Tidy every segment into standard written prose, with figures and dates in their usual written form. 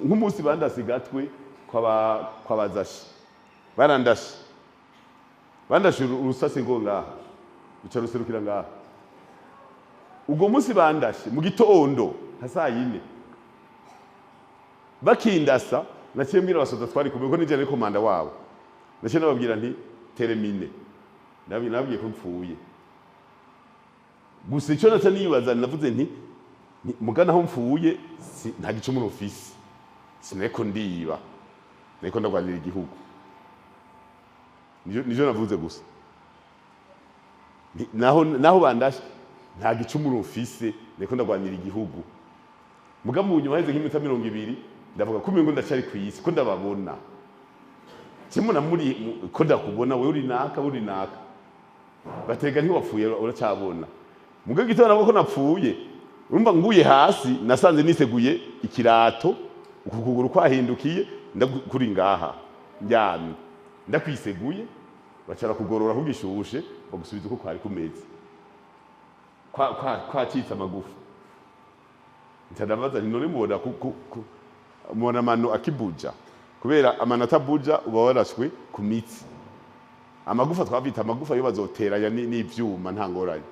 Nk'umunsi bandasigatwe kwabazashi barandashe, bandashe urusase ngo ngaha ruca ruserukira ngaha. Ubwo munsi bandashe mu gitondo nka saa yine bakindasa, naciye mbwira abasoda twari kumwe ko nije nari komanda wabo, naciye nababwira nti: "Terminé." Nababwiye ko mpfuye. Gusa icyo naca nibaza, navuze nti: "Mugana aho mpfuye nta gicumuro mfise, sinariko ndiba, nariko ndagwanira igihugu." Nivyo navuze gusa. Naho bandashe nta gicumuro mfise, nariko ndagwanira igihugu. Muga mu nyuma haheze nk'iminota 20, ndavuga ko umengo ndacari kw'isi, ko ndababona kimwe na muri ko ndakubona wewe, uri naka, uri naka. Batega ntiwapfuye, uracabona. Muga gitondo nabwo ko napfuye, urumva nguye hasi nasanze niseguye ikirato, uku kuguru kwahindukiye, ndakuri ngaha ndyamye ndakwiseguye. Bacara kugorora kugishushe, bagusubiza uko kwari kumeze, kwacitse amagufa. Nca ndabaza nti: "None mubona mubona amano akibuja?" Kubera amano atabuja uba warashwe ku mitsi. Amagufa twavita amagufa yo bazoteranya n'ivyuma, nta ngorane.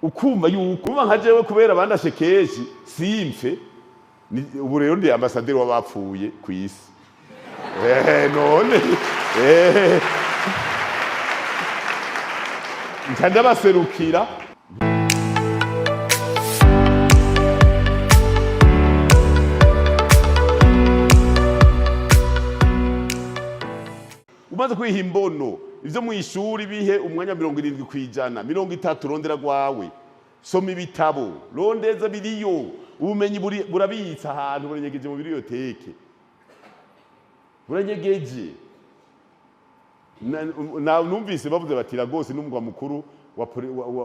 Ukumva yuko uba nka jewe, kubera bandashe kenshi simfe, ubu rero ndi ambasaderi w'abapfuye ku isi. None nca ndabaserukira. Umaze kwiha imbono, ivyo mu ishuri bihe umwanya 70%, 30 rondera rwawe, soma ibitabo, rondeza biriyo. Ubumenyi burabitse ahantu, buranyegeje mu bibliothèque, buranyegeje. Numvise bavuze bati Lagos n'umugwa mukuru wa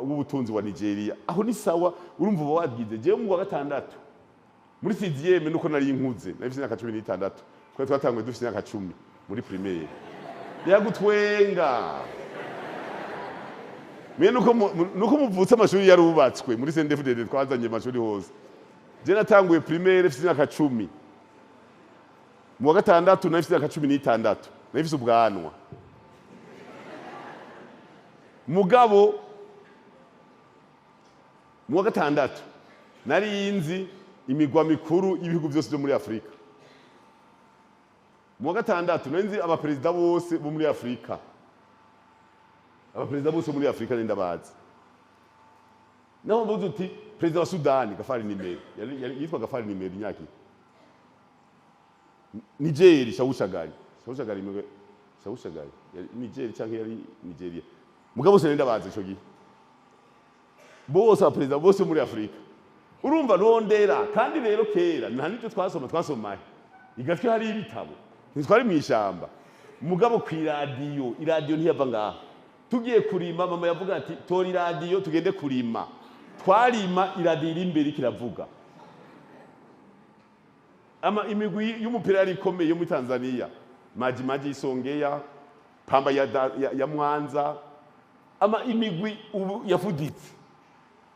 w'ubutunzi wa Nigeria. Aho ni sawa, urumva uba wabwize. Jewe mu wa gatandatu muri sixième, nuko nari nkuze, nari mfise imyaka 16, kuko twatanguye dufise imyaka 10 muri primaire. Yagutwenga mwe nuko muvutse amashuri yarubatswe muri CNDD-FDD, twazanye amashuri hose. Je natanguye primaire mfise imyaka 10, mu wa gatandatu nari mfise imyaka 16, nari mfise ubwanwa. Mugabo mu wa gatandatu nari nzi imigwa mikuru y'ibihugu byose byo muri Afurika. Mu wa gatandatu nari nzi abaperezida bose bo muri Afurika, abaperezida bose bo muri Afurika nari ndabazi. Naho mvuze uti perezida wa Sudani Gafari Nimeri, yitwa Gafari Nimeri imyaka iyi. Nigeri Shawushagari, Shawushagari, Shawushagari yari Nigeri canke yari Nigeria. Mugabo bose nari ndabazi ico gihe, bose, abaperezida bose bo muri Afurika. Urumva rondera. Kandi rero kera nta n'ibyo twasoma, twasomahe igatwe hari ibitabo, ntitwari mu ishamba. Mugabo ku iradiyo, iradiyo ntiyava ngaha. Tugiye kurima, mama yavuga ati: "Tora iradiyo tugende kurima." Twarima iradiyo iri imbere ikiravuga. Ama imigwi y'umupira yari ikomeye yo muri Tanzania, Maji Maji Isongea, Pamba ya Mwanza, ama imigwi ubu yafuditse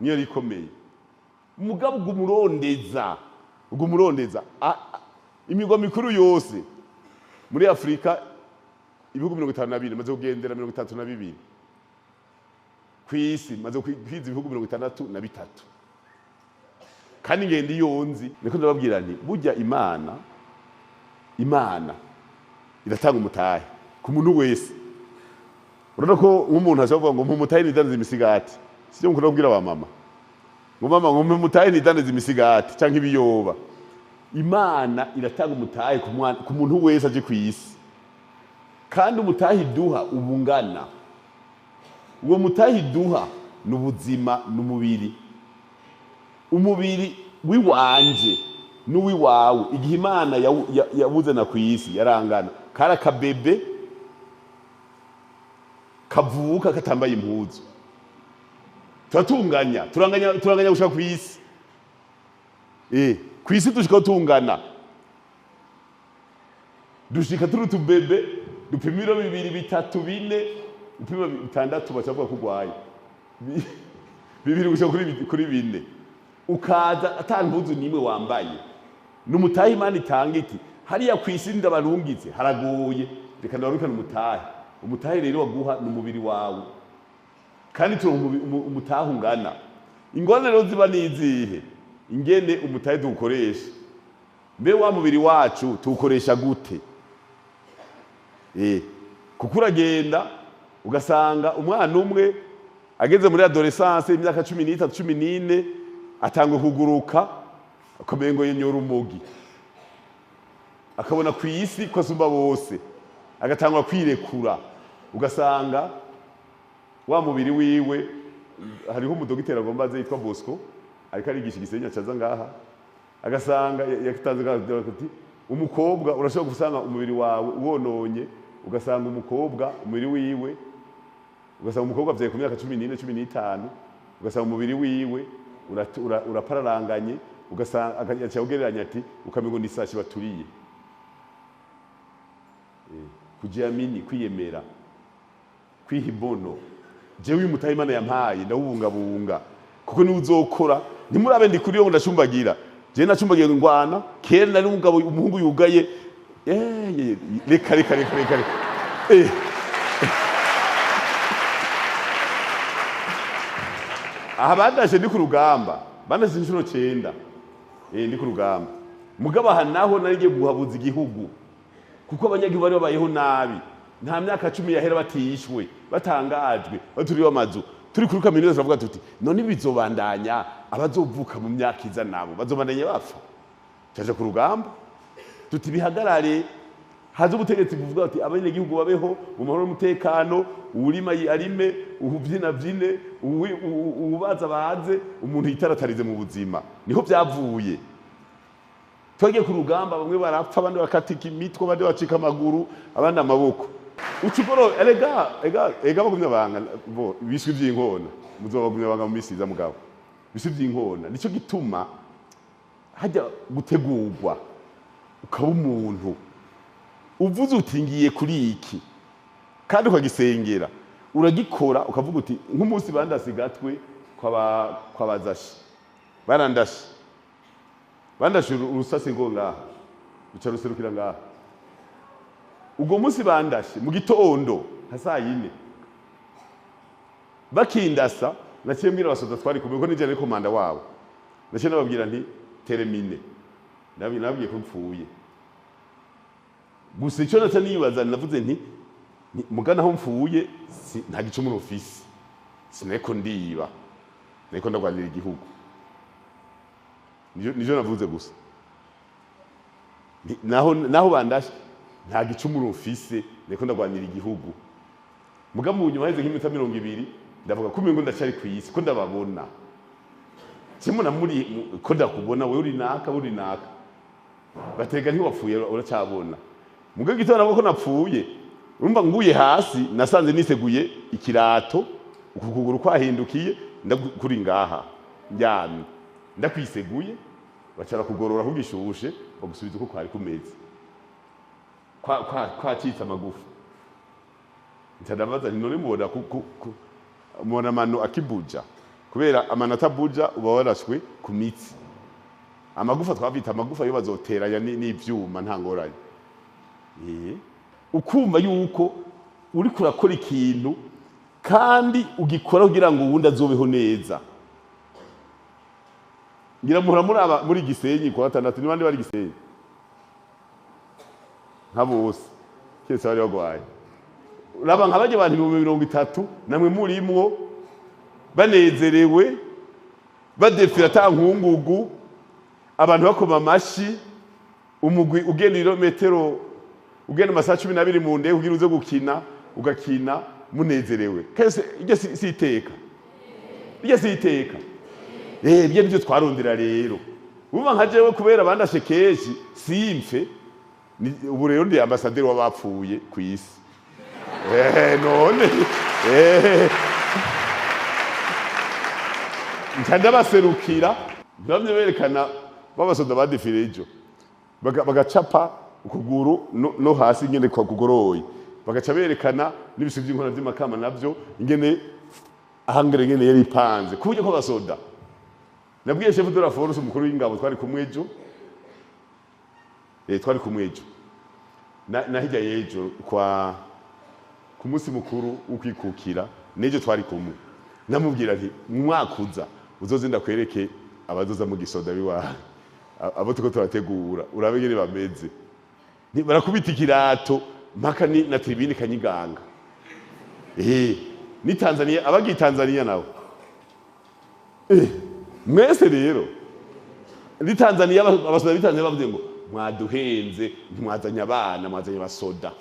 niyo yari ikomeye. Mugabo ugumurondeza, ugumurondeza imigwa mikuru yose muri Afurika, ibihugu 54 maze kugendera, 32 ku isi maze kwiza, ibihugu 63. Kandi ngenda iyo nzi niko ndababwira nti: "Burya Imana iratanga umutahe ku muntu wese." Urabona ko nk'umuntu ashobora kuvuga ngo: "Mpa umutahe nidandaze imisigati." Sibyo mukunda kubwira ba mama ngo: "Mama," ngo: "mpa umutahe nidandaze imisigati canke ibiyoba." Imana iratanga umutahe ku muntu wese aje ku isi, kandi umutahe iduha ubungana. Uwo mutahe iduha ni ubuzima, ni umubiri. Umubiri w'iwanje n'uwiwawe, igihe Imana yawuzana ku isi yarangana. Kari akabebe kavuka katambaye impuzu. Turatunganya, turanganya, turanganya gushika ku isi. Ku isi dushika tungana, dushika turi utubebe dupima ibiro 2, 3, 4. Upima 6 baca bavuga ko urwaye. 2 gushika kuri 4, ukaza ata mpuzu n'imwe wambaye. Ni umutahe Imana itanga iti hariya ku isi ndabarungitse haragoye, reka ndabarungikane umutahe. Umutahe rero waguha ni umubiri wawe, kandi turonka umutahe ungana. Ingorane rero ziba nizihe? Ingene umutahe tuwukoresha. Mbe wa mubiri wacu tuwukoresha gute? Kuko uragenda ugasanga umwana umwe ageze muri adolescence, imyaka 13, 14, atangwe kuguruka, akamengo yenyora umugi, akabona ku isi ko asumba bose, agatangwa kwirekura, ugasanga wa mubiri wiwe. Hariho umudogiteri agomba aze yitwa Bosco, ariko arigisha Igisenyi, acaza ngaha, agasanga yatanze ati umukobwa urashobora gusanga umubiri wawe wononye, ugasanga umukobwa umubiri wiwe, ugasanga umukobwa avyaye ku myaka 14, 15, ugasanga umubiri wiwe urapararanganye, ugasanga agaca ugereranya ati ukamengo ni isashi baturiye. Kujiamini, kwiyemera, kwiha imbono. Jewe uyu mutahe Imana yampaye ndawubungabunga, kuko niwe uzokora. Ntimurabe ndi kuri yo ngo ndacumbagira. Jewe nacumbagiye ngwana kera, nari umugabo, umuhungu yugaye. Reka reka reka reka reka. Aha bandashe ndi ku rugamba, bandashe inshuro 9, ndi ku rugamba. Mugabo aha naho nari ngiye guhabuza igihugu, kuko abanyagihugu bari babayeho nabi. Nta myaka 10 yahera batishwe, batangajwe, baturiwe amazu. Turi kuri kaminuza turavuga tuti none bizobandanya, abazovuka mu myaka iza nabo bazobandanya bapfa. Turaja ku rugamba tuti bihagarare, haze ubutegetsi buvuga ati abanyagihugu babeho mu mahoro n'umutekano, uwurima arime, uwubyina byine, uwubaza baze, umuntu yitaratarize mu buzima. Niho byavuye. Twagiye ku rugamba, bamwe barapfa, abandi bakatika imitwe, abandi bacika amaguru, abandi amaboko. Ucugoro erega ega ega bagumye banga bo biswi by'inkona, muzoba bagumye banga mu misiza mugabo biswi by'inkona. Nico gituma hajya gutegurwa ukaba umuntu uvuze uti ngiye kuri iki, kandi ukagisengera, uragikora, ukavuga uti nk'umunsi bandasigatwe kwabazashi barandashe, bandashe urusasi ngo ngaha ruca ruserukira ngaha. Ubwo munsi bandashe mu gitondo nka saa yine bakindasa, naciye mbwira abasoda twari kumwe, ko nije nari komanda wabo, naciye nababwira nti termine, nababwiye ko mpfuye. Gusa icyo naca nibaza, navuze nti mugana aho mpfuye nta gicumuro mfise, sinariko ndiba, nariko ndagwanira igihugu. Nijo navuze gusa. Naho bandashe nta gicumuro mfise, nariko ndagwanira igihugu. Muga mu nyuma heze nk'iminota 20 ndavuga ko umengo ndacari kw'isi, ko ndababona. Kimwe na muri ko ndakubona wewe uri naka, uri naka. Batega ntiwapfuye uracabona. Muga gitondo nabwo ko napfuye, urumva nguye hasi nasanze niseguye ikirato, uku kuguru kwahindukiye ndakuri ngaha ndyamye, ndakwiseguye, bacara kugorora kugishushe bagusubiza uko kwari kumeze, kwacitse amagufa. Nca ndabaza nti none mubona mubona amano akibuja, kubera amano atabuja uba warashwe ku mitsi. Amagufa twavita amagufa yo bazoteranya n'ivyuma nta ngorane. Ukumva yuko uri kurakora ikintu kandi ugikora kugira ngo uwundi azobeho neza. Ngira muhora muraba muri Gisenyi kwa gatandatu, ni bande bari Gisenyi? Nka bose keretse bari bagwaye. Uraba nka barya abantu 30,000 namwe murimwo banezerewe, badefira ata nkungugu, abantu bakoma amashi, umugwi ugenda ibirometero, ugenda amasaha 12 mu ndege kugira uze gukina, ugakina munezerewe. Kese iryo si iteka. Iryo si iteka. Ibyo nivyo twarondera rero. Urumva nka jewe kubera bandashe kenshi simfe, ubu rero ndi ambasaderi w'abapfuye kw'isi. None. Nca ndabaserukira, ntibamye berekana babasoda badefire ejo. Bagacapa ukuguru no hasi ingene kwa kugoroye. Bagaca berekana n'ibisi by'inkona by'imakama navyo ingene ahangere ingene yari ipanze. Ku buryo ko basoda. Nabwiye chef de la force umukuru w'ingabo twari kumwe ejo. Twari kumwe ejo na hirya y'ejo kwa ku munsi mukuru w'ukwikukira, n'ejo twari kumwe. Namubwira nti mu mwaka uza uzoze ndakwereke abazoza mu gisoda biwawe, abo turiko turategura, urabe ingene bameze. Barakubita ikirato mpaka ni na tribune kanyiganga. Ni Tanzania, abagiye Tanzania nabo. Mwese rero ni Tanzania, abasoda b'i Tanzania bavuze ngo mwaduhenze, ntimwazanye abana, mwazanye abasoda.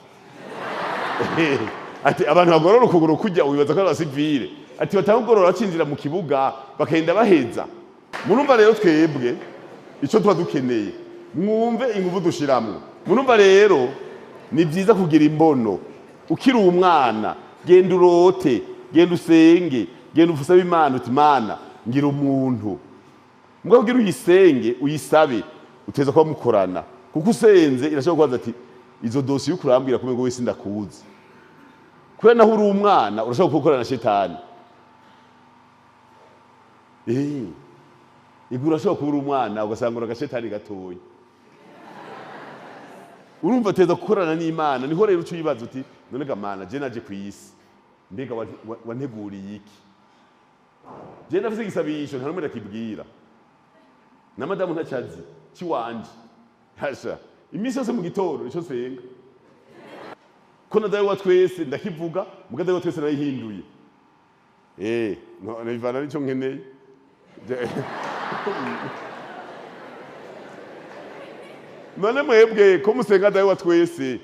Ati abantu bagorora ukuguru kujya wibaza ko ari abasivile, ati batagorora bacinjira mu kibuga bakagenda baheza. Murumva rero twebwe ico tuba dukeneye, mwumve inguvu dushiramwo. Murumva rero ni vyiza kugira imbono ukiri umwana. Genda urote, genda usenge, genda usabe Imana uti Mana ngira umuntu. Mbwa kugira uyisenge uyisabe uteza kuba mukorana, kuko usenze irashobora kubaza ati izo dosiye ukurambwira kumwe ngo wese ndakuzi. Kubera naho uri umwana urashobora gukorana na shetani. Igihe urashobora kuba uri umwana ugasanga uri agashetani gatoya. Urumva teza gukorana n'Imana. Niho rero uca uyibaza uti none ga Mana, je naje ku isi, mbega wanteguriye iki? Je ndafise igisabisho nta n'umwe ndakibwira, na madamu ntacazi ciwanje. Hasha, iminsi yose mu gitondo nico nsenga ko na Dawe wa twese ndakivuga, muga Dawe wa twese narayihinduye. No bivana nico nkeneye. None mwebwe ko musenga Dawe wa twese,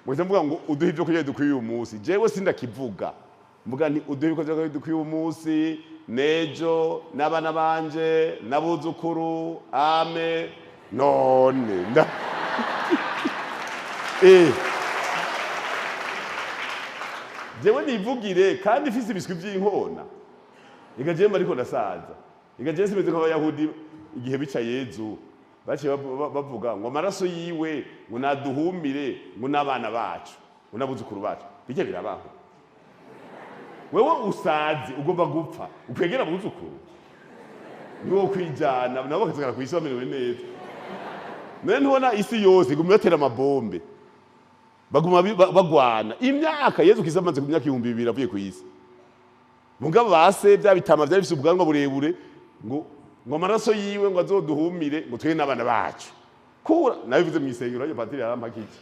muhita muvuga ngo uduhe ibyo kurya dukwiye uyu munsi. Jewe sindakivuga, mvuga nti uduhe ibyo kurya dukwiye uyu munsi nejo n'abana banje n'abuzukuru, ame. None nda jewe nivugire kandi mfise ibiswi vy'inkona. Ega jewe mba ariko ndasaza. Ega jewe simeze nk'abayahudi igihe bica Yezu baciye bavuga ngo amaraso yiwe ngo naduhumire ngo n'abana bacu ngo n'abuzukuru bacu. Bijya birabaho. Wewe usaze ugomba gupfa ukwegera abuzukuru niwo kwijana nabo bakasigara kw'isi bamerewe neza. None ntubona isi yose iguma ibatera amabombe, baguma bagwana imyaka. Yezu Kristo amaze ku myaka 2000 avuye ku isi, mugabo base bya bitama byari bifise ubwanwa burebure ngo amaraso yiwe ngo azoduhumire ngo twe n'abana bacu. Kura nabivuze mu isengero ryo patiri yarampakije.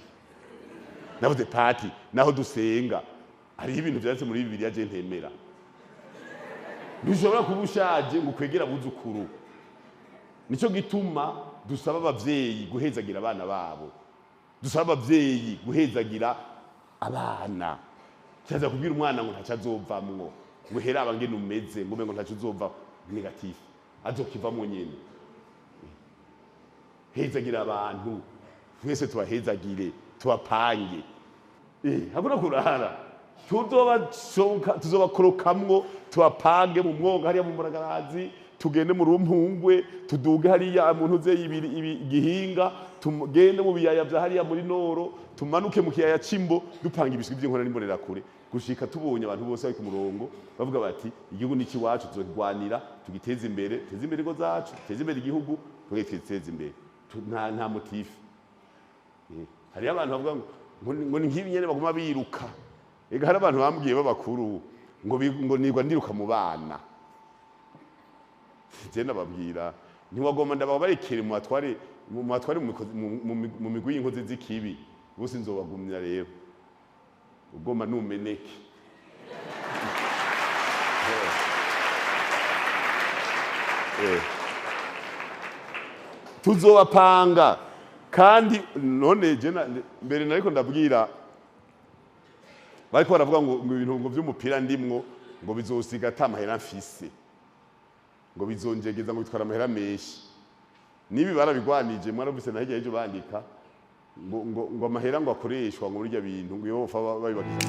Navuze pati naho dusenga hariho ibintu vyanditse muri Bibiliya je ntemera. Ntushobora kuba ushaje ngo ukwegere abuzukuru. Nico gituma dusaba abavyeyi guhezagira abana babo, dusaba abavyeyi guhezagira abana. Cyaza kubwira umwana ngo ntaco azovamwo, ngo hera abangene umeze, ngo umengo ntaco uzova negatif, azokivamwo nyene. Hezagira abantu twese, tubahezagire, tubapange. Hakuna kurara, tuzobashoka, tuzobakorokamwo, tubapange mu mwonga hariya mu Muragarazi, tugende mu Rumpungwe, tuduge hariya mu ntuze igihinga, tugende mu biyaya vya hariya muri Noro, tumanuke mu kiyaya c'Imbo, dupanga ibiswi vy'inkona n'imbonerakure gushika tubonye abantu bose bari ku murongo bavuga bati igihugu ni iwacu, tuzokigwanira, tugiteze imbere, teze imbere ingo zacu, teze imbere igihugu, twese twiteze imbere. Nta motif. Hariyo abantu bavuga ngo ni nk'ibi nyene baguma biruka. Ega hari abantu bambwiye b'abakuru ngo nirwa ndiruka mu bana. Je nababwira ntiwagomba ndababarekere mu batware, mu batware mu migwi y'inkozi z'ikibi bose nzobagumya rero ugomba numeneke. Tuzobapanga kandi none je mbere nariko ndabwira bariko baravuga ngo ibintu ngo vy'umupira ndimwo ngo bizosiga ata mahera mfise, ngo bizonjegeza, ngo bitwara amahera menshi. Nibi barabigwanije, mwarumvise na hirya y'ejo bandika ngo amahera ngo akoreshwa ngo burya bintu ngo iyo bopfa babibakisha.